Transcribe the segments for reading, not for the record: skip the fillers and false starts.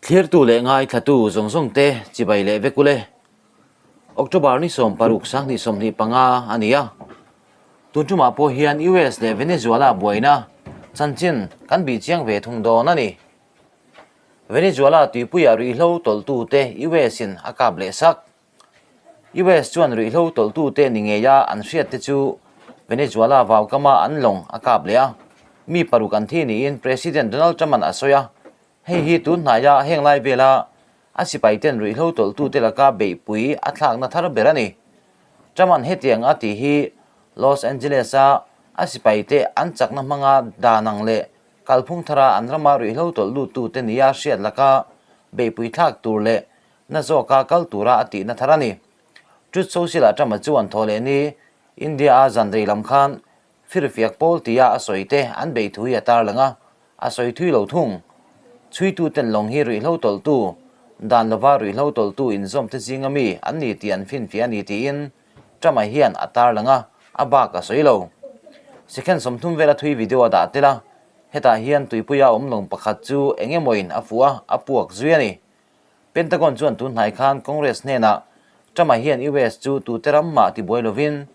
Thlirtu leh ngaithlatu zawng zawng te chibai leh vek ule. October ni 16 2025 a ni a. Tun tumah pawh hian US leh Venezuela buaina chanchin kan bih chiang ve thung dawn a ni. Venezuela tuipuia ruihhlo tawlhtute US-in a kap leh sak. US chuan ruihhlo tawlhtute ni ngeia an hriatte chu Venezuela vaukama an lawng a kap leh a, mi paruk an thi niin President Donald Trump-a'n a sawi a. Hei hi tun hnaia heng lai vela a sipaiten ruihhlo tawlhtute laka beihpui a thlakna thar ber a ni. Trump-a'n hetiang a tih hi Los Angeles-a a sipaite an chakna hmanga dan ang leh kalphung thara an rama ruihhlo tawlh luttute nia hriat laka beihpui thlak tur leh na zawka kal tura a tihna thar a ni. Truth Social-ah Trump-a chuan thaw leh ni India-a zan rei lam khan firfiak pawl tia a sawi te an beih thu hi a tarlang a, a sawi thui lo thung. Chhuituten lawng hi ruihhlo tawlhtu, dan lova ruihhlo tawlhtu inzawmte zinga mi an ni tih an finfiah a ni tiin Trump-a hian a tarlang a, a bak a sawi lo. Second 30 vela thui video a dah tel a, hetah hian tuipuia awm lawng pakhat chu eng emawin a fuh a, a puak zui a ni. Pentagon chuan tun hnai khan Congress hnenah Trump-a hian US chu tute ram mah tibuai lovin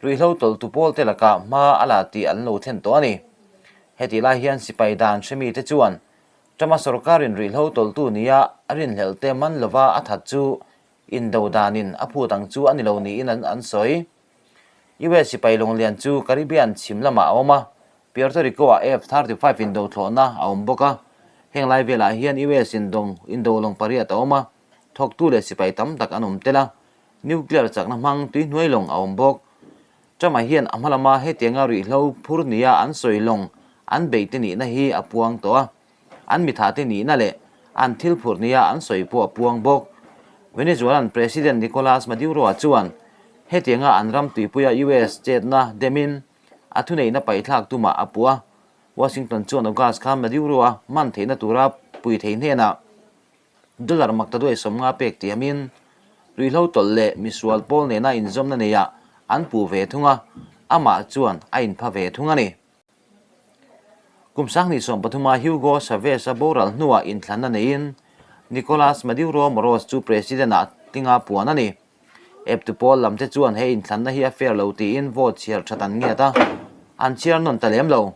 ruihhlo tawlhtu pawlte lakah hma a la tih an lo thlen tawh a ni. Hetih lai hian sipai dan hremite chuan Trump-a sorkarin ruihhlo tawlhtu nia a rinhlelhte man lova a that chu indo danin a phut ang chu a ni lo niin an sawi. US sipai lawnglian chu Caribbean chhim lamah a awm a, Puerto Rico-ah F-35 indo thlawhna a awm bawk a. Heng lai velah hian US indawng indo lawng pariat a awm a, thawktu leh sipai tam tak an awm tel a, nuclear chakna hmang tuihnuai lawng a awm bawk. Trump-a hian a hma lama hetianga ruihhlo phur nia an sawi lawng an beihte nihna hi a puang tawh a. An mithate nihna leh an thil phur nia an sawi pawh a puang bawk. Venezuelan President Nicolas Maduro-a chuan hetianga an ram tuipuia US chetna demin a thuneihna paihthlak tumah a puh a. Washington chuan August khan Maduro-a hman theihna tura pui thei hnenah dollar maktaduai 50 pek tiamin ruihhlo tawlh leh misual pawl nena inzawmna neiah an puh ve thung a, amah chuan a inpha ve thung a ni. Kum 2013-a Hugo Chavez-a boral hnuah inthlanna neiin Nicolas Maduro Moros chu President-ah tlinga puan a ni. Eptu pawl lamte chuan he inthlanna hi a fair lo tiin vote chhiar that an ngiat a, an chhiar nawn ta lem lo.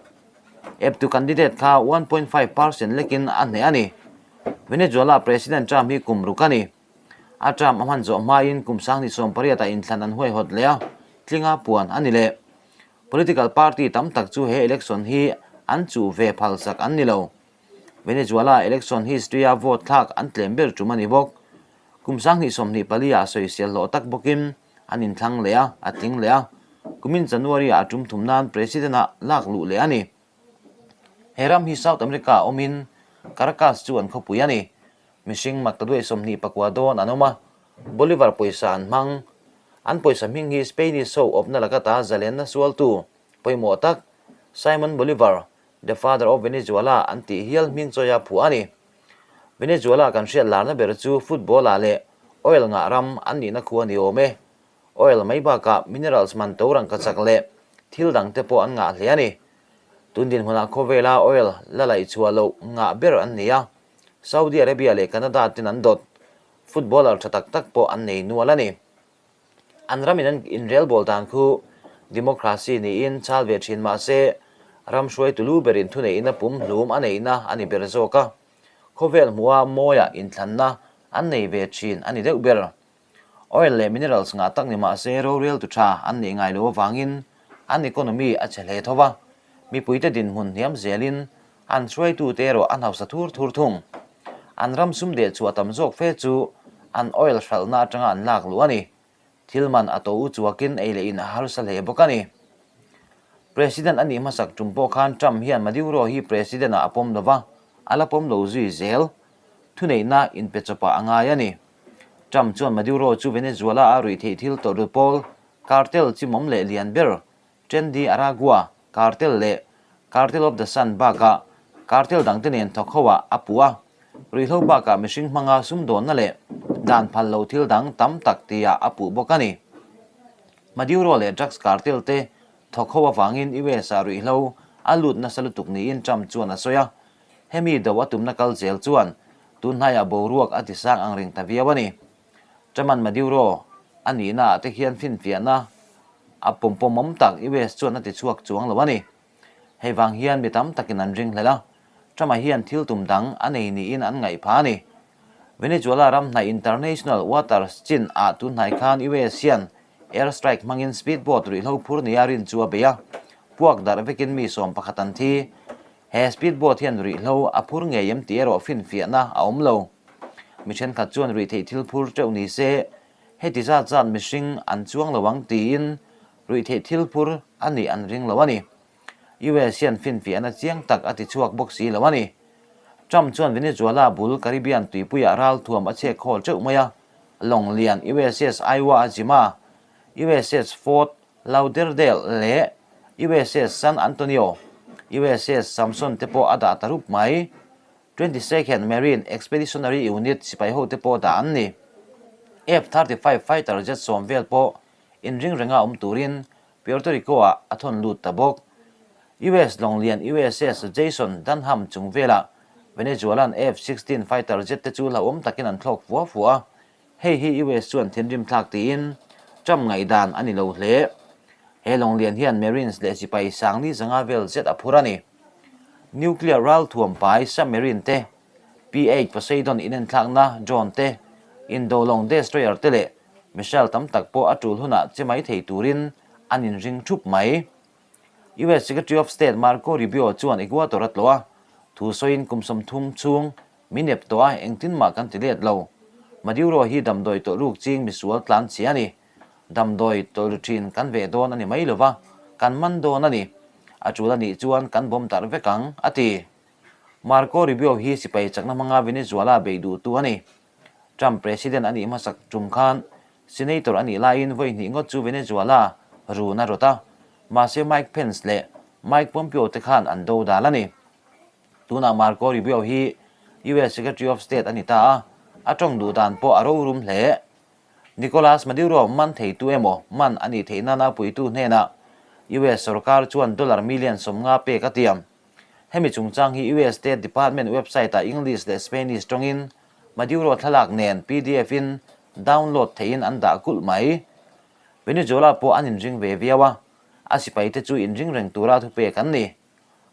Eptu candidate kha 1.5 percent lekin a hneh a ni. Venezuela President term hi kum ruk a ni. A term a hman zawh hmain kum 2018-ah inthlan an huaihawt leh a, tlinga puan a ni leh. Political party tam tak chu he election hi an chuh ve phalsak an ni lo. Venezuela election history-a vote thlak an tlem ber tum a ni bawk. Kum 2024-ah sawisel hlawh tak bawkin an inthlang leh a, a tling leh a. Kumin January-ah a tum thum nan President-ah lak luh leh a ni. He ram hi South America-ah awmin Caracas chu an khawpui a ni. Mihring maktaduai 24 dawn an awm a, Bolivar pawisa an hmang. An pawisa hming hi Spainish ho awpna laka ta zalenna sualtu pawimawh tak Simon Bolivar, the father of Venezuela an tih hial hming chawia phuah a ni. Venezuela kan hriat larna ber chu football-ah leh oil ngah ram an nihna khu a ni awm e. Oil mai bakah minerals man to rangkachak leh thil dangte pawh an ngah hle a ni. Tun dinhmunah khawvela oil la laih chhuah loh ngah ber an ni a, Saudi Arabia leh Canada ten an dawt. Footballer tha tak tak pawh an nei nual a ni. An ramin an inrelbawl dan khu democracy niin chal ve thin mah se, ram hruaitu lu berin thuneihna pumhlum a neihna a ni ber zawk a. Khawvel hmuha mawia inthlanna an nei ve thin a ni deuh ber. Oil leh minerals ngah tak ni mah se roreltu tha an neih ngai lo avangin an economy a chhe hle tho va, mipuite dinhmun hniam zelin An hruaitute erawh an hausa thur thur thung. An ram sum deh chhuah tam zawk fe chu an oil hralhna atanga an lak luh a ni. Thil man a to u chuakin ei leh in a harsa hle bawk a ni. President a nih hmasak tum pawh khan Trump hian Maduro hi President ah a pawm lo va, a la pawm lo zui zel. Thuneihna inpe chawpah a ngai a ni. Trump chuan Maduro chu Venezuela a ruih theih thil tawrh pawl cartel chimawm leh lian ber Tren de Aragua cartel leh Cartel of the Sun bakah cartel dangte nen thawk ho ah a puh a, ruihhlo bakah mihring hmanga sumdawnna leh dan phal lo thil dang tam tak tihah a puh bawk a ni. Maduro leh drugs cartel te thawk ho avangin US ah ruihhlo a lut nasa lutuk niin Trump chuan a sawi a, hemi do a tumna kal zel chuan Tun hnaiah boruak a tisang ang reng ta viau a ni. Chairman Maduro a nihna ah te khian finfiahna a pawmpawmawm tak US chuan a tichhuak chuang lo a ni. Hei vang hian mi tam takin an ringhlelh a, Trump-a hian thil tum dang a nei niin an ngaih phah a ni. Venezuela ram hnaih International Waters chin ah tun hnai khan US hian air strike hmangin speed boat ruihhlo phur nia rin chu a bei a, puak darh vekin mi 11 an thi. He speed boat hian ruihhlo a phur ngei em tih erawh finfiahna a awm lo. Mi thenkhat chuan ruihtheih thil phur teuh ni se, heti zat zat mihring an chuang lo ang tiin ruihtheih thil phur a nih an ring lo a ni. US hian finfiahna chiang tak a ti chhuak bawk si lo a ni. Trump chuan Venezuela bul Caribbean tuipuiah ralthuam a chhek khawl teuh mai a, lawng lian USS Iwo Jima, USS Fort Lauderdale leh USS San Antonio, USS Samson te pawh a dah ta rup mai. 22nd Marine Expeditionary Unit sipai ho te pawh dah an ni. F-35 fighter jet sawm vel pawh inring renga awm turin Puerto Rico-ah a thawn lut ta bawk. US lawnglian USS Jason Dunham chung velah Venezuelan F-16 fighter jet te chu hlauhawm takin an thlawk fua fua a, hei hi US chuan thinrim thlak tiin Trump ngaihdan a ni lo hle. He lawnglian hian Marines leh sipai sangni zanga vel zet a phur a ni. Nuclear ralthuam pai submarine te, P-8 Poseidon inenthlakna drone te, indo lawng destroyer te leh missile tam tak pawh a tul hunah che mai thei turin an inring thup mai. US Secretary of State Marco Rubio chuan Ecuador a tlawh a, thu sawiin kum 30 chhung min ep tawh a, engtin mah kan ti let lo. Maduro hi damdawi tawlhruk ching misual tlan chhia a ni. Damdawi tawlhru thin kan veh dawn a ni mai lova, kan man dawn a ni. A tul a nih chuan kan bawm darh vek ang, a ti. Marco Rubio hi sipai chakna hmanga Venezuela bei duhtu a ni. Trump president a nih hmasak tum khan senator a nih laiin vawi hnih ngawt chu Venezuela run a rawt a, mahse Mike Pence leh Mike Pompeo te khan an do dal a ni. Tunah Marco Rubio hi US Secretary of State a ni ta a, a tawng duh dan pawh a rorum hle. Nicolas Maduro man theitu emaw man a nih theih nana puitu hnenah US sorkar chuan dollar million 50 pek a tiam. Hemi chungchang hi US State Department website-ah English leh Spanish tawngin Maduro thlalak nen PDF-in download theihin an dah kulh mai. Venezuela pawh an inring ve viau a, a sipaite chu inring reng tura thupek an ni.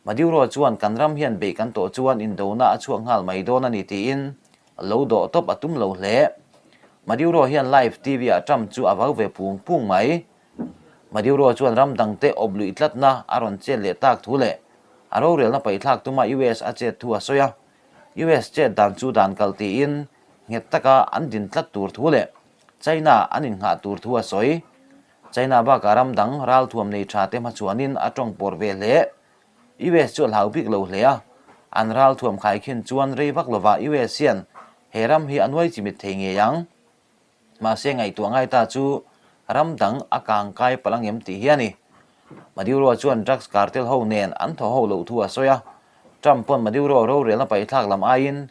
Maduro chuan kan ram hian beih kan tawh chuan indona a chhuak nghal mai dawn a ni tiin lo dawh tawp a tum lo hle. Maduro hian live TV-ah Trump chu a vau ve pung pung mai. Maduro chuan ram dangte awp luih tlatna a rawn chet leh tak thu leh a rorelna paihthlak tuma US a chet thu a sawi a. US chet dan chu dan kal tiin nghet taka an din tlat tur thu leh China an innghah tur thu a sawi. China bakah ram dang ralthuam nei tha te hmachhuanin a tawng pawr ve hle. US chu a hlau bik lo hle a, an ralthuam khaikhin chuan rei vak lovah US hian he ram hi a nuai chimit thei ngei ang. Mahse ngaihtuah ngai ta chu ram dang a kang kai palh angem tih hi a ni. Maduro chuan drugs cartel ho nen an thaw ho loh thu a sawi a, Trump pawn Maduro rorelna paihthlak lam aiin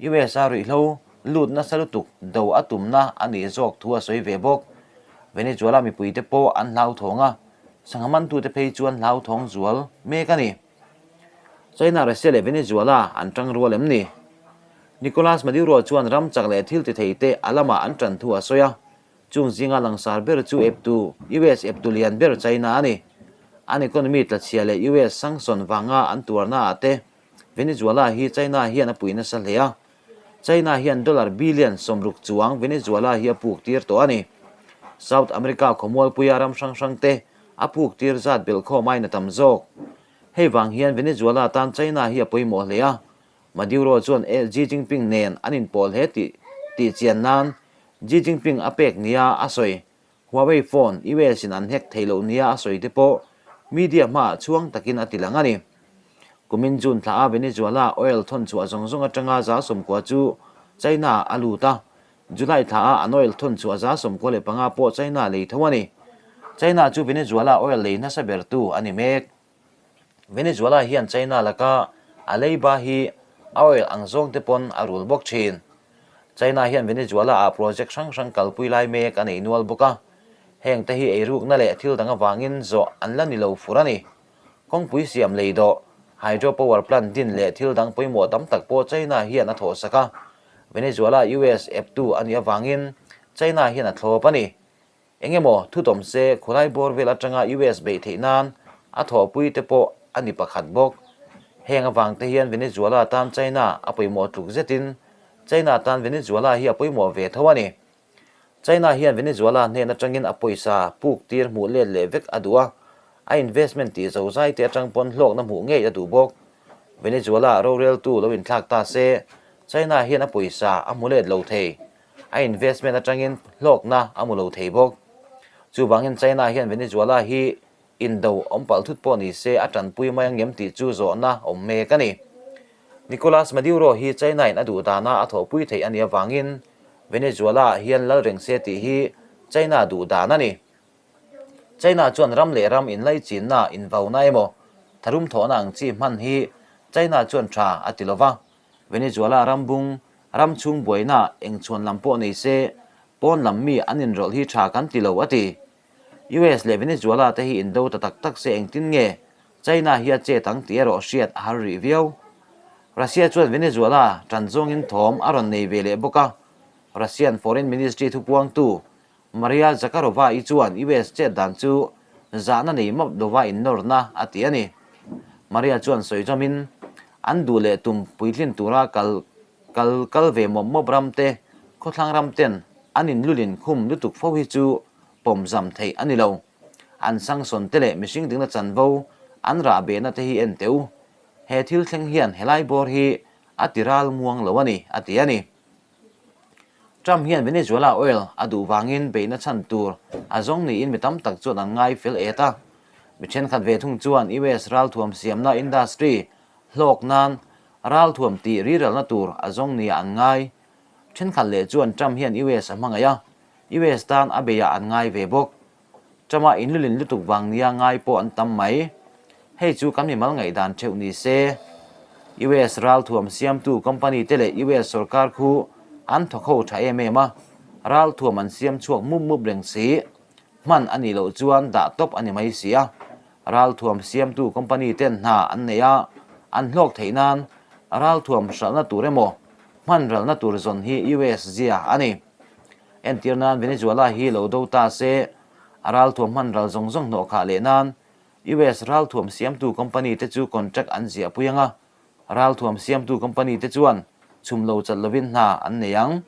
US a ruihhlo lut nasa lutuk do a tumna a nih zawk thu a sawi ve bawk. Venezuela mipuite pawh an hlauthawng a, sangha mantute phei chuan hlauthawng zual mek a ni. China, Russia leh Venezuela an tang rual em ni? Nicolas Maduro chuan ram chak leh thil ti thei te a lamah an tan thu a sawi a, chung zinga langsar ber chu eptu US eptu lian ber China a ni. An economy tlachhia leh US sanction vanga an tuarna ah te Venezuela hi China hian a pui nasa hle a, China hian dollar billion 60 chuang Venezuela hi a puk tir tawh a ni. South America khawmualpuia ram hrang hrang te a puk tir zat belhkhawm aiin a tam zawk. Hei vang hian Venezuela tan China hi a pawimawh hle a, Maduro chuan Xi Jinping nen an inpawl hle tih tih chian nan Xi Jinping a pek nia a sawi. Huawei phone US in an hack theih loh nia a sawi te pawh media hmaah chhuang takin a ti lang a ni. Kumin June thla a Venezuela oil thawn chhuah zawng zawng atanga 90% chu China ah a lut a, July thla a an oil thawn chhuah 95% pawh China lei tho a ni. China chu Venezuela oil lei nasa bertu a ni mek. Venezuela hian China laka a leiba hi a oil ang zawng te pawn a rul bawk thin. China hian Venezuela ah project hrang hrang kalpui lai mek a nei nual bawk a, heng te hi eirukna leh thil dang avangin zawh an la ni lo fur a ni. Kawngpui siam lei dawh, hydro power plant din leh thil dang pawimawh tam tak pawh China hian a thawhsak a. Venezuela US eptu a nih avangin China hian a thlawp a ni. Eng emaw thutawm se khulai bawr vel atanga US beih theih nan a thawhpui te pawh a ni pakhat bawk. Heng avang te hian Venezuela tan China a pawimawh tluk zetin China tan Venezuela hi a pawimawh ve tho a ni. China hian Venezuela hnen atangin a pawisa puk tir hmuh let leh vek a duh a, a investment tih zozai te atang pawn hlawkna hmuh ngei a duh bawk. Venezuela roreltu lo inthlak ta se, China hian a pawisa a hmu let lo thei. A investment atangin hlawkna a hmu lo thei bawk. Chuvangin China hian Venezuela hi indo awm palh thut pawh ni se a tanpui mai ang em tih chu zawhna awm mek a ni. Nicolas Maduro hi China-in a duh dana a thawhpui theih a nih avangin Venezuela-ah hian lal reng se tih hi China duh dan a ni. China chuan ram leh ram inlaichinna, invauna emaw tharum thawhna ang chi hman hi China chuan tha a ti lo va. Venezuela ram bung, ram chhung buaina eng chhuan lam pawh nei se, pawn lam mi an inrawlh hi tha kan ti lo a ti. US leh Venezuela te hi indo ta tak tak se engtin nge China hi a chet ang tih erawh hriat a har rih viau. Russia chuan Venezuela tan zawngin thawm a rawn nei ve leh bawk a, Russian Foreign Ministry thupuangtu Maria Zakharova-i chuan US chet dan chu zahna nei map lova innawrna a ti a ni. Maria chuan sawi zawmin, An duh leh tum puitlin tura kal kal kal ve mawp mawp ram te, khawthlang ram ten an inlulin khum lutuk fo hi chu pawm zam theih a ni lo. An sangsawn te leh mihring dingna chanvo an rah behna te hi en teh u. He thil thleng hian helai bawr hi a ti ral muang lo a ni, a ti a ni. Trump hian Venezuela oil a duh vangin beihna chhan tur a zawng niin mi tam tak chuan an ngai fel et a. Mi thenkhat ve thung chuan US ralthuam siamna industry hlawk nan ralthuam tih riralna tur a zawng nia an ngai. Thenkhat leh chuan Trump hian US a hmangaih a, US tan a beiah an ngai ve bawk. Trump-a inlulin lutuk vang nia ngai pawh an tam mai. Hei chu kan mimal ngaihdan theuh ni se. US ralthuam siamtu company te leh US sorkar khu an thawk ho tha em em a, ralthuam an siam chhuak mup mup reng si. Hman a nih loh chuan dah tawp a ni mai si a. Ralthuam siamtu company ten hna an nei a, an hlawk theih nan ralthuam hralhna tur emaw hman ralna tur zawn hi US zia a ni. Entir nan Venezuela hi lo do ta se, a ralthuam hman ral zawng zawng hnawh khah leh nan US ralthuam siamtu company te chu contract an ziahpui ang a, ralthuam siamtu company te chuan chhum lo chat lovin hna an nei ang,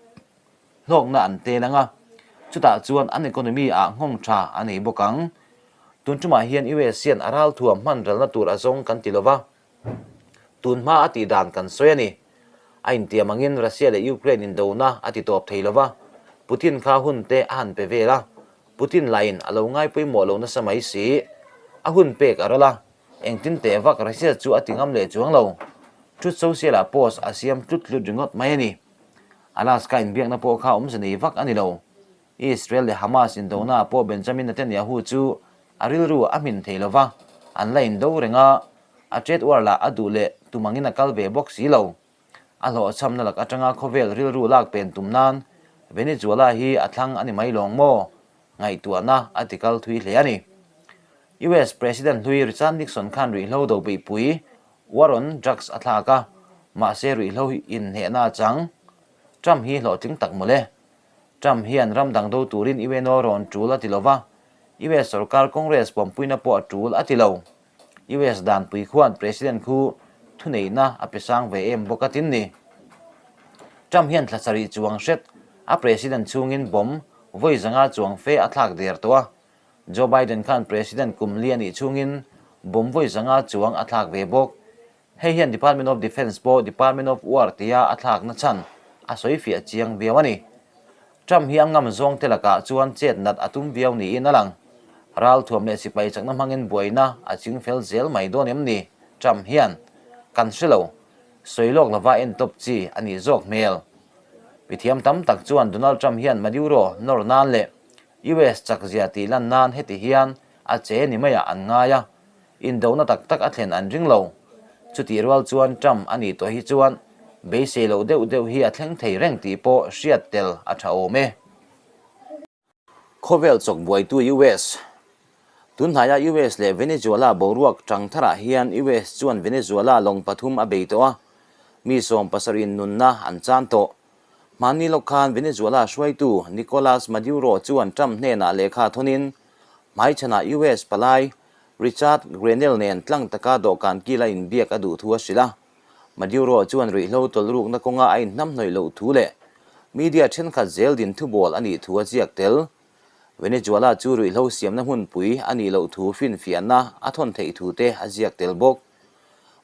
hlawkna an tel ang a, chutah chuan an economy ah nghawng tha a nei bawk ang. Tun tumah hian US hian a ralthuam hman ralna tur a zawng kan ti lova, Tun hma a tih dan kan sawi a ni. A intiam angin Russia leh Ukraine indona a ti tawp thei lova, Putin kha hun te a han pe vel a, Putin lahin a lo ngai pawimawh lo nasa mai si. A hun pek a ral a, engtin teh vak Russia chu a ti ngam leh chuang lo. Truth Social-ah post a siam tlut tlut ringawt mai a ni. Alaska inbiakna pawh kha awmze nei vak a ni lo. Israel leh Hamas indona pawh Benjamin Netanyahu chu a rilru a hmin thei lo va, an la indo reng a, a chet uar lah a duh leh tum angin a kal ve bawk si lo. A hlawhchhamna lak atanga khawvel rilru lak pen tum nan Venezuela hi a thlang a ni mai lawng maw? Ngaihtuahna a ti kal thui hle a ni. US President hlui Richard Nixon khan ruihhlo do beihpui War on Drugs a thlak a, mahse ruihhlo inhnehna a chang. Trump hi hlawhtling tak mawle. Trump hian ram dang do turin UNO rawn tul a ti lo va, US sorkar Congress pawmpuina pawh a tul a ti lo. US danpui khuan President khu thuneihna a pe sang ve em bawk a tin ni. Trump hian thla sarih chuang hret a President chhungin bomb vawi zanga chuang fe a thlak der tawh a. Joe Biden khan President kum li a nih chhungin bomb vawi zanga chuang a thlak ve bawk. Hei hian Department of Defence pawh Department of War tia a thlakna chhan a sawi fiah chiang viau a ni. Trump hi a ngam zawng te lakah chuan chet nat a tum viau niin a lang. Ralthuam leh sipai chakna hmangin buaina a ching fel zel mai dawn em ni? Trump hian kan hre lo. Sawi lawk lova en tawp chi a nih zawk hmel. Mithiam tam tak chuan Donald Trump hian Maduro nawr nan leh US chakzia tih lan nan heti hian a che ni maiah an ngai a. Indona tak tak a thlen an ring lo. Chutih rual chuan Trump a nih tawh hi chuan beisei loh deuh deuh hi a thleng thei reng tih pawh hriat tel a tha awm e. Khawvel chawk buaitu US. Tunhnaia US leh Venezuela boruak tang tharah hian US chuan Venezuela lawng pathum a bei tawh a, mi 70 in nunna an chan tawh. Hmanni lawk khan Venezuela hruaitu Nicolas Maduro chuan Trump hnenah lehkha thawnin hmaichhanah US palai Richard Grenell nen tlang taka dawhkan kila inbiak a duh thu a hrilh a. Maduro chuan ruihhlo tawlhrukna kawnga a inhnamhnawih loh thu leh media thenkhat zel din thubawl a nih thu a ziak tel. Venezuela chu ruihhlo siamna hmunpui a nih loh thu finfiahna a thawn theih thu te a ziak tel bawk.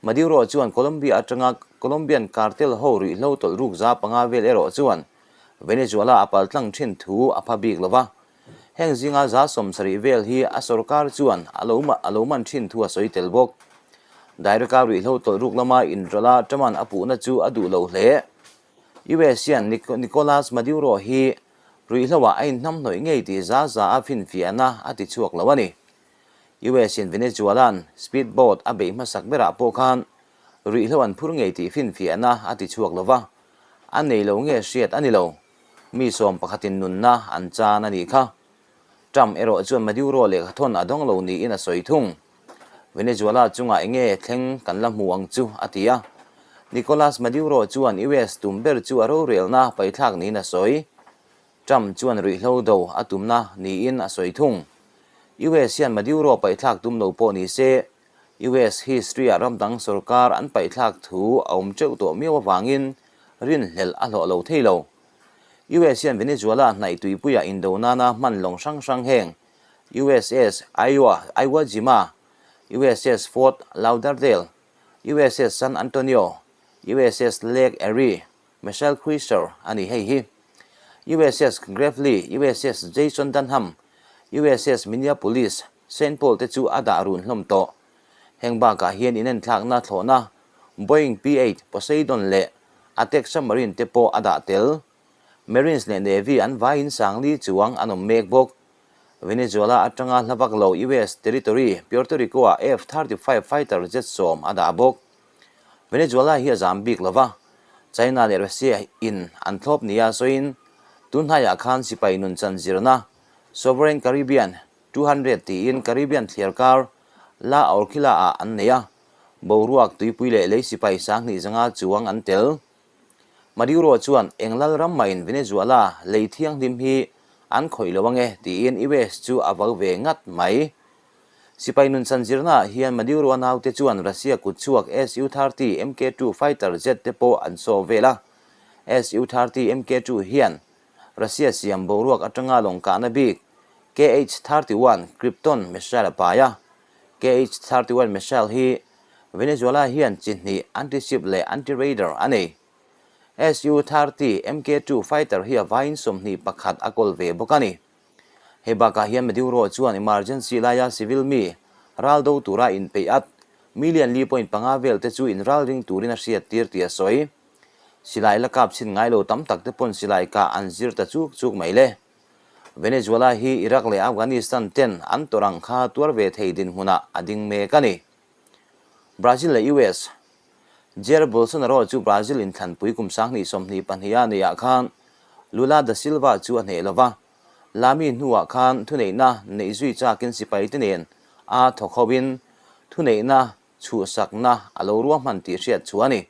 Maduro chuan Colombia atanga Colombian cartel ho ruihhlo tawlhruk 500 vel erawh chuan Venezuela a paltlang thin thu a pha bik lo va. Heng zinga 70% vel hi a sorkar chuan a lo a lo man thin thu a sawi tel bawk. Direct-a ruihhlo tawlhruk lama inrawlh a Truman a puhna chu a duh lo hle. US hian Nicolas Maduro hi ruihhloah a inhnamhnawih ngei tih za za a finfiahna a ti chhuak lo a ni. US in Venezuelan speed boat a beih hmasak berah pawh khan ruihhlo an phur ngei tih finfiahna a ti chhuak lo va, a nei lo nge hriat a ni lo. Mi sawm pakhatin nunna an chan a nih kha. Trump erawh chuan Maduro lehkhathawn a dawng lo niin a sawi thung. Venezuela chungah enge thleng kan la hmu ang chu, a ti a. Nicolas Maduro chuan US tum ber chu a rorelna paithlak niin a sawi. Trump chuan ruihhlo do a tumna niin a sawi thung. US hian Maduro paihthlak tum lo pawh ni se, US history-ah ram dang sorkar an paihthlak thu a awm teuh tawh miau avangin rinhlelh a hlawh lo thei lo. US hian Venezuela hnaih tuipuia indo nana hman lawng hrang hrang heng USS Iowa, Iwo Jima, USS Fort Lauderdale, USS San Antonio, USS Lake Erie, Michelle Cruiser a ni hei hi. USS Gravely, USS Jason Dunham, USS Minneapolis, Saint Paul te chu a dah run hlawm tawh. Heng bakah hian inenthlakna thlawhna Boeing P-8 Poseidon leh Atek submarine te pawh a dah tel. Marines leh Navy an vaiin 4000 chuang an awm mek bawk. Venezuela atanga hla vak lo US territory Puerto Rico-ah F-35 fighter jet 10 a dah bawk. Venezuela hi a zam bik lo va, China leh Russia in an thlawp nia sawiin tun hnaiah khan sipai nunchan zirna Sovereign Caribbean 200 tiin Caribbean thliarkar La Orquilla-ah an nei a, boruak tuipui leh lei sipai 2500 chuang an tel. Maduro chuan eng lal ram mahin Venezuela lei thianghlim hi an khawih lo ange tiin US chu a vau ve ngat mai. Sipai nunchan zirnaah hian Maduro-a naute chuan Russia kutchhuak Su-30 Mk-2 fighter jet te pawh an saw vel a. Su-30 Mk-2 hian Russia siam boruak atanga lawngkahna bik KH-31 Krypton missile a pai a. KH-31 missile hi Venezuela hian chi hnih anti-ship leh anti-radar a nei. Su-30 Mk-2 fighter hi a vaiin 21 a kawl ve bawk a ni. Hei bakah hian Maduro chuan emergency laia civil mi ral do tura inpeih at million 4.5 vel te chu inralring turin a hriattir tih a sawi. Silai la kap chhin ngai lo tam tak te pawn silai kah an zir ta chuk chuk mai le. Venezuela hi Iraq leh Afghanistan ten an tawrh ang kha tuar ve thei dinhmunah a ding mek a ni. Brazil leh US Jair Bolsonaro chu Brazil inthlanpui kum 2022 a neihah khan Lula da Silva chu a hneh lo va, Lami hnuah khan thuneihna neih zui chakin sipaite nen a thawk hoin thuneihna chhuhsakna a lo ruahman tih hriat chu a ni.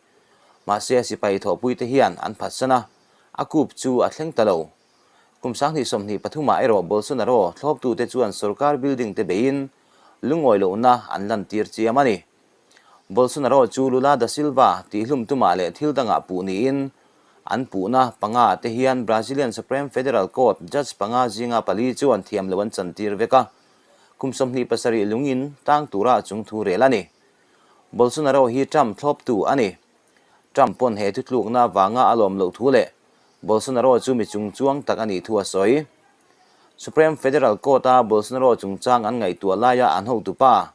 Mahse sipai thawhpuite hian an phatsan a, a kup chu a thleng ta lo. Kum 2023ah erawh Bolsonaro thlawptute chuan sorkar building te beiin lungawi lohna an lantir chiam a ni. Bolsonaro chu Lula da Silva tihhlum tumah leh thil dangah puh niin an puhna panga te hian Brazilian Supreme Federal Court judge panga zinga pali chuan thiam lo an chantir vek a, kum 27 lungin tang tura chung thu rel a ni. Bolsonaro hi Trump thlawptu a ni. Trump pawn he thutlukna vanga a lawm loh thu leh Bolsonaro chu mi chungchuang tak a nih thu a sawi. Supreme Federal Court-a Bolsonaro chungchang an ngaihtuah laia an hotupa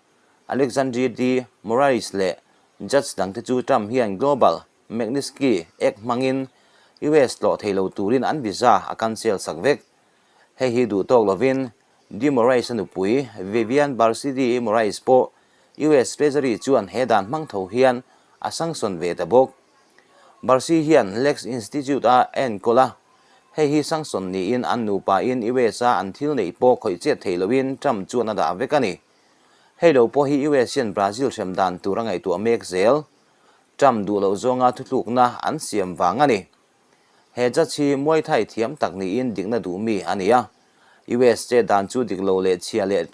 Alexandre de Moraes leh judge dangte chu Trump hian Global Magnitsky Act hmangin US tlawh thei lo turin an visa a cancel sak vek. Hei hi duh tawk lovin de Moraes-a nupui Vivian Barsi de Moraes pawh US Treasury chuan he dan hmang tho hian a sanction ve ta bawk. Barsi hian Lex Institute a enkawl a, hei hi sanction niin an nupain US-a an thil neih pawh khawih chet thei loin Trump chuan a dah vek a ni. Hei lo pawh hi US hian Brazil hrem dan tur a ngaihtuah mek zel. Trump duh loh zawnga thutlukna an siam vang a ni. He judge hi Muay Thai thiam tak niin dikna duh mi a ni a. US che dan chu dik lo leh chhia leh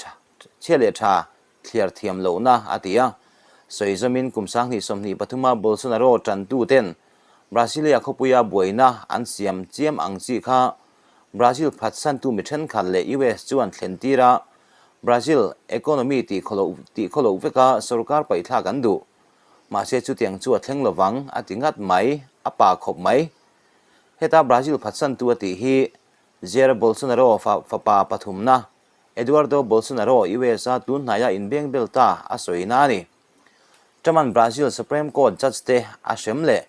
chhia leh tha thliar thiam lohna a ti a. Sawi zawmin kum 2023 a Bolsonaro tantu ten Brasilia khawpuia buaina an siam chiam ang chi kha Brazil phatsantu mi thenkhat leh US chuan thlen tir a, Brazil economy tih khawloh veka sorkar paihthlak an duh. Mahse chutiang chu a thleng lovang a ti ngat mai, a pa khawp mai. Heta Brazil phatsantu a tih hi Jair Bolsonaro fapa pathumna Eduardo Bolsonaro US-a tun hnaia inbeng bel ta a sawina a ni. Truman Brazil Supreme Court judge te a hrem leh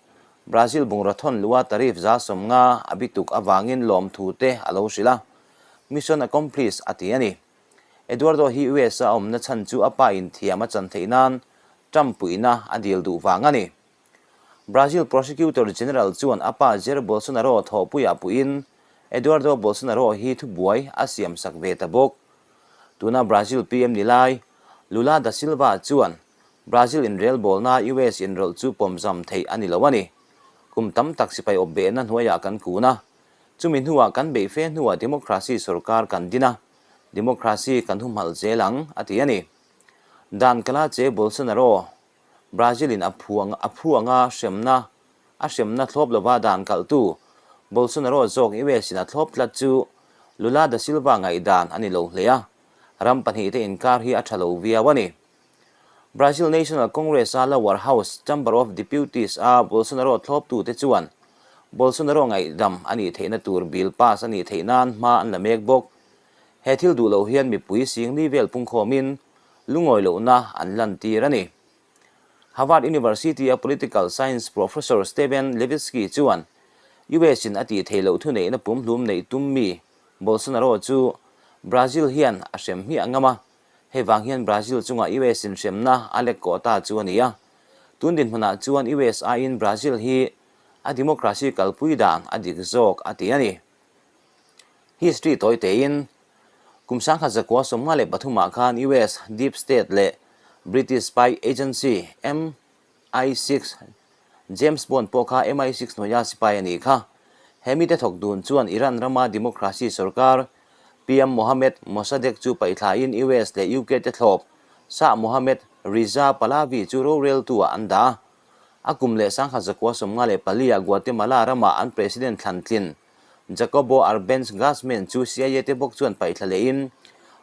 Brazil bungraw thawn luha tariff 50% a bituk avangin lawmthu te a lo hrilh a, mission accomplished a ti a ni. Eduardo hi US-a a awmna chhan chu a pa inthiam a chan theih nan Trump puihna a dil duh vang a ni. Brazil Prosecutor General chuan a pa Jair Bolsonaro thawhpuiah puihin Eduardo Bolsonaro hi thubuai a siamsak ve ta bawk. Tuna Brazil PM ni lai, Lula da Silva chuan Brazil inrelbawlna US inrawlh chu pawmzam theih a ni lo a ni. Kum tam tak sipai awp behna hnuaiah kan kun a, chumi hnuah kan beih fe hnuah democracy sorkar kan din a, democracy kan humhalh zel ang, a ti a ni. Dan kala che Bolsonaro Brazil-in a phu a phu anga hremna a hremna thlawp lova dan kalhtu Bolsonaro zawk US-in a thlawp tlat chu Lula da Silva ngaihdan a ni lo hle a, ram pahnihte inkar hi a tha lo viau a ni. Brazil National Congress-a lower house Chamber of Deputies-a Bolsonaro thlawptute chuan Bolsonaro ngaihdam a nih theihna tur bill pass a nih theih nan hma an la mek bawk. He thil duh loh hian mipui singli vel pungkhawmin lungawi lohna an lantir a ni. Harvard University-a political science professor Steven Levitsky chuan US-in a tih theih loh thuneihna pumhlum neih tum mi Bolsonaro chu Brazil hian a hrem hmiah ngam a, hei vang hian Brazil chunga US-in hremna a lek kawh ta chu a ni a. Tun dinhmunah chuan US aiin Brazil hi a democracy kalpui dan a dik zawk a ti a ni. History tawi tein Kum 1953 ah khan US Deep State leh British spy agency MI6, James Bond pawh kha MI6 hnuaia sipai a nih kha. He mite thawk dun chuan Iran rama democracy sorkar PM Mohammad Mossadegh chu paihthlain US leh UK te thlawp Shah Mohammad Reza Pahlavi chu roreltu ah an dah a. A kum leh 1994 ah Guatemala rama an president thlan tlin Jacobo Arbenz Guzman chu CIA te bawk chuan paihthla lehin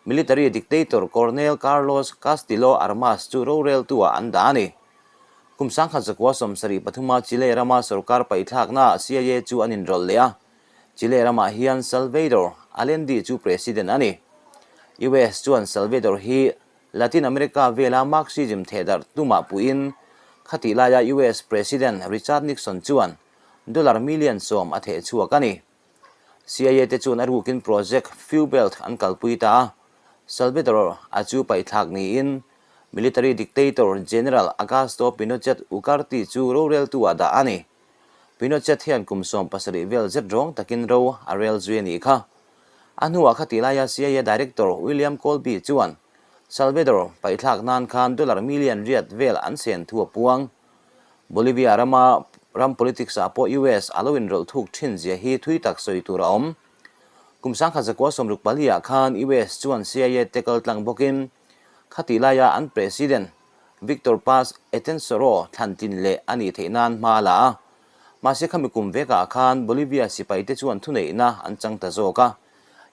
military dictator Coronel Carlos Castillo Armas chu roreltu ah an dah a ni. Kum 1973 a Chile rama sorkar paihthlaknaah CIA chu an inrawlh leh a, Chile ramah hian Salvador Allende chu president a ni. US chuan Salvador hi Latin America vela Marxism thehdarh tumah puihin khatih laia US President Richard Nixon chuan Dollar million 10 a theh chhuak a ni. CIA te chuan a rukin Project Fewbelt an kalpui ta a, Salvador a chu paihthlak niin military dictator General Augusto Pinochet Ugarte chu roreltu ah dah a ni. Pinochet hian kum 17 vel zet rawng takin ro a rel zui a nih kha. A hnuah kha tih laia CIA Director William Colby chuan Salvador paihthlak nan khan dollar million riat vel an sen thu a puang. Bolivia rama ram politics ah pawh US a lo inrawlh thuk thin zia hi thui tak sawi tur a awm. Kum 1964 ah khan US chuan CIA te kal tlang bawkin khatih laia an President Victor Paz Estenssoro thlan tlin leh a nih theih nan hma a la a. Mahse khami kum vekah khan Bolivia sipai te chuan thuneihna an chang ta zawk a.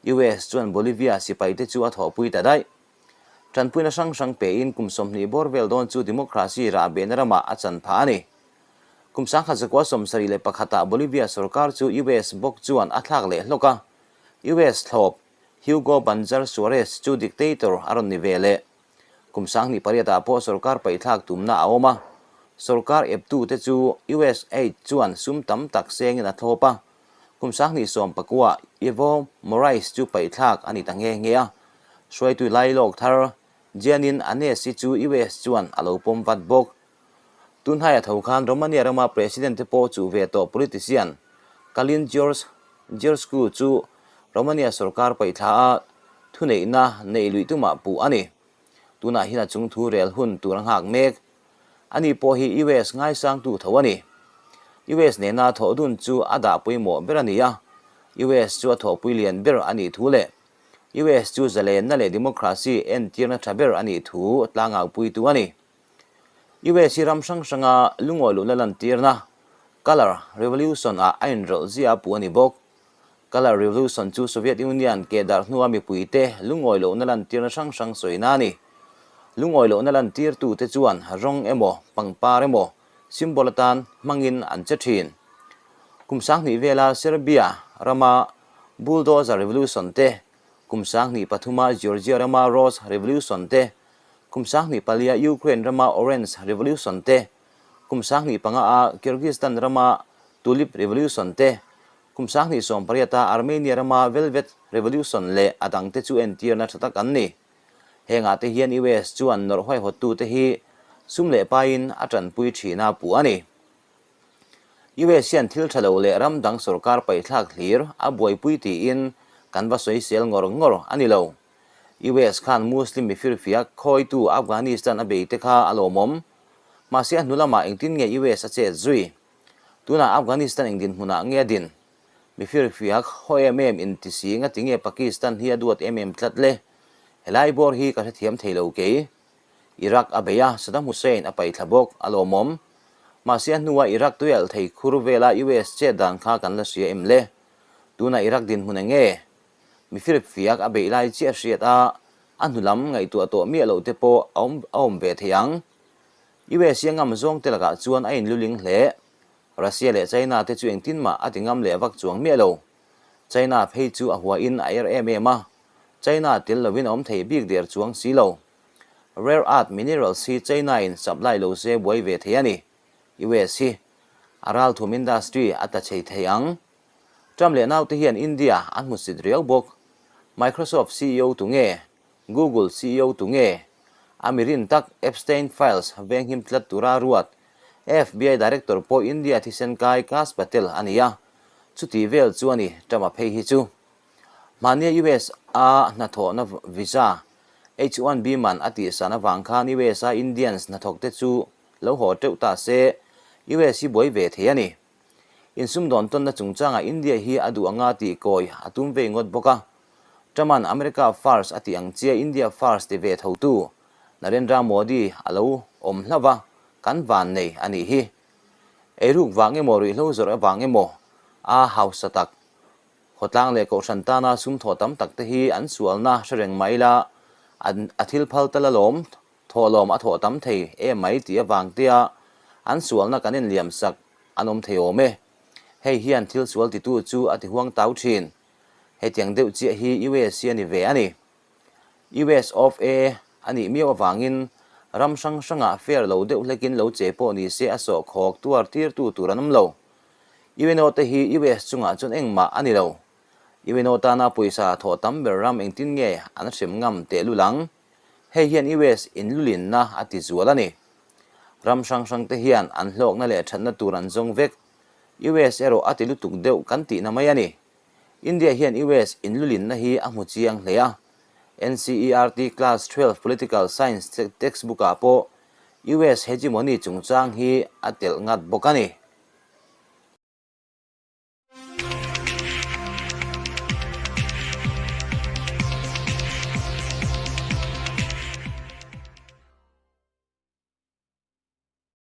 US chuan Bolivia sipai te chu a thawhpui ta daih. Tanpuina hrang hrang pein kum 20 bawr vel dawn chu democracy rah behna ramah a chan phah a ni. Kum 1971 ah Bolivia sorkar chu US bawk chuan a thlak leh hlawk a, US thlawp Hugo Banzer Suarez chu dictator a rawn ni ve leh. Kum 2008 ah pawh sorkar paihthlak tumna a awm a, sorkar eptute chu USAID chuan sum tam tak sengin a thlawp a, Kum 2019 Evo Morales chu paihthlak a ni ta nghe nghe a, hruaitu lailawk thar Jeanine Anesi chu US chuan a lo pawm vat bawk. Tunhnaia tho khan Romania rama president te pawh chuh ve tawh politician Calin George Georgescu chu Romania sorkar paihthla a thuneihna neih luih tumah puh a ni. Tunah hian a chungthu rel hun tur a nghak mek. Ani pawh hi US ngaisangtu tho a ni. US nena thawh dun chu a dah pawimawh ber a ni a, US chu a thawhpui lian ber a nih thu leh US chu zalenna leh democracy entirna tha ber a nih thu tlangaupuitu a ni. US hi ram hrang hranga lungawi luhna lantirna Colour Revolution ah a inrawlh zia a puh a ni bawk. Colour Revolution chu Soviet Union keh darh hnua mipuite lungawi lohna lantirna hrang hrang sawina a ni. Lungawi lohna lantirtute chuan rawng emaw, pangpar emaw symbol atan hmangin an che thin. Kum 2000 vela Serbia rama Bulldozer Revolution te, kum 2003a Georgia rama Rose Revolution te, kum 2004a Ukraine rama Orange Revolution te, kum 2005a Kyrgyzstan rama Tulip Revolution te, kum 2018a Armenia rama Velvet Revolution leh a dangte chu entirna tha tak an ni. Hengah te hian US chuan nawrh huaihawttute hi sum leh paiin a tanpui thin a puh a ni. US hian thil tha lo leh ram dang sorkar paihthlak hlir a buaipui tiin kan va sawisel ngawr ngawr a ni lo. US khan Muslim mifirfiak khawitu Afghanistan a bei te kha a lawmawm. Mahse a hnu lamah engtin nge US a chet zui? Tunah Afghanistan eng dinhmunah nge a din? Mifirfiak haw em em inti si ngati nge Pakistan hi a duat em em tlat le? Helai bawr hi ka hrethiam thei lo kei. Iraq a bei a, Saddam Hussein a paihthla bawk, a lawmawm. Mahse a hnua Iraq tuialh thei khur vela US chet dan kha kan la hria em le? Tunah Iraq dinhmun eng nge? Mifirfiak a beih lai chiah hriat a, a hnu lam ngaihtuah tawh miah loh te pawh a awm a awm ve thei ang. US hi a ngam zawng te lakah chuan a inluling hle. Russia leh China te chu engtin mah a ti ngam leh vak chuang miah lo. China phei chu a huain a er em em a, China tel lovin a awm thei bik der chuang si lo. Rare earth minerals hi China in supply lo se buai ve thei a ni. US hi a ralthum industry a ta chei thei ang. Trump leh naute hian India an hmusit riau bawk. Microsoft ceo tu nge? Google ceo tu nge? A mi rin tak Epstein Files venghim tlat tura ruat FBI Director pawh India thisen kai Kash Patel a ni a, chuti vel chu a ni Trump-a phei hi chu. Hmahnia US a hnathawhna visa H-1B man a tihsan avang khan US a Indians hnathawkte chu lo haw teuh ta se US hi buai ve thei a ni. Insumdawn tawnna chungchangah India hi a duh anga tih kawi a tum vei ngawt bawk a. Truman America First a tih ang chiah India First ti ve thotu Narendra Modi a lo awm hlauh a, kan van nei a nih hi. Eiruk vang emaw ruihhlo zawrh avang emaw a hausa tak khawtlang leh kohhran tana sum thawh tam tak te hi an sualna hre reng mai ila a thil phal tal alawm Thawhlawm a thawh tam thei em mai tih avang tia an sualna kan inliam sak an awm thei awm e. Hei hian thil sual titu chu a ti huang tau thin. Hetiang deuh chiah hi US hi a ni ve a ni. US of A a nih miau avangin ram hrang hrangah fair lo deuh hlekin lo che pawh ni se a sawhkhawk tuar tirtu tur an awm lo. UNO te hi US chungah chuan engmah a ni lo. UNO tana pawisa thawh tam ber ram engtin nge an hrem ngam tehlul ang? Hei hian US inlulinna a ti zual a ni. Ram hrang hrangte hian an hlawkna leh thatna tur an zawng vek. US erawh a ti lutuk deuh kan tihna mai a ni. India hian US inlulinna hi a hmu chiang hle a. NCERT Class 12 Political Science textbook-ah pawh US hegemony chungchang hi a telh ngat bawk a ni.